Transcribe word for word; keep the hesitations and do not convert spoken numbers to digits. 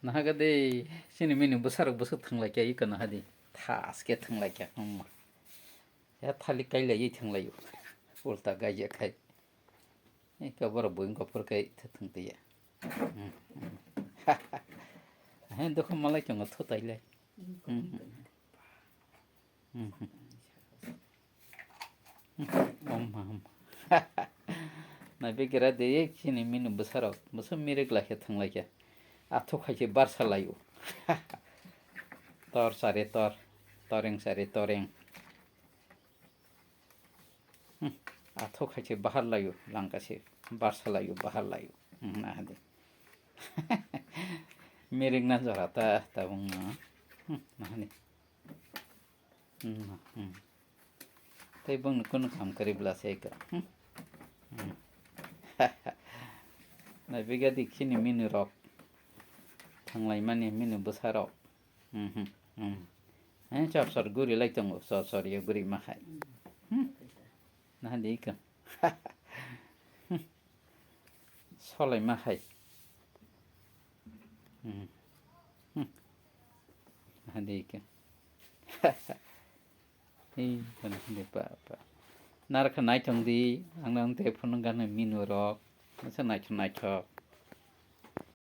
Nahaga de, chini mini bwsarok bwswk thanglaikha, iko nahadi. Thaske thanglaikha, hwnma. Ya thalik kailaiwi thanglaio. Ulta gaijak khai. Iko borok buing kophor khai thwthwng twiya. Hmm, hmm. He, dukha malai tongo, thu tailai. Hmm, hmm. Hmm, hmm. Om, om. Naibe gira de, ye chini mini bwsarok, bwsa mirik laikha, thwnglaikha. Athuk hai se barsa laio. Tor sari tor, toreng sari toreng. Hmm, athuk hai se bahar laio, langka se barsa laio, bahar laio. Hmm, nahadi. Mirik na jora ta, tabung na. Hmm, nahadi. Hmm, hmm. Tei bongni kunu kam kwrwi bwla se eka. Hmm? Hmm. Naibiga di khini minu rok. Thanglaimani minu bwsa rok. Hmm, hmm, hmm. Eh, chor chor guri lai tongo, chor chor ye guri ma hai. Hmm. Nahadi eka. Hmm. Solai ma hai. Hmm. Hmm. Nahadi eka. Ei, kono hindi pa, pa. Narwkha naithok di, ang nang tei phunuk gana minu rok. Masa naithok naithok.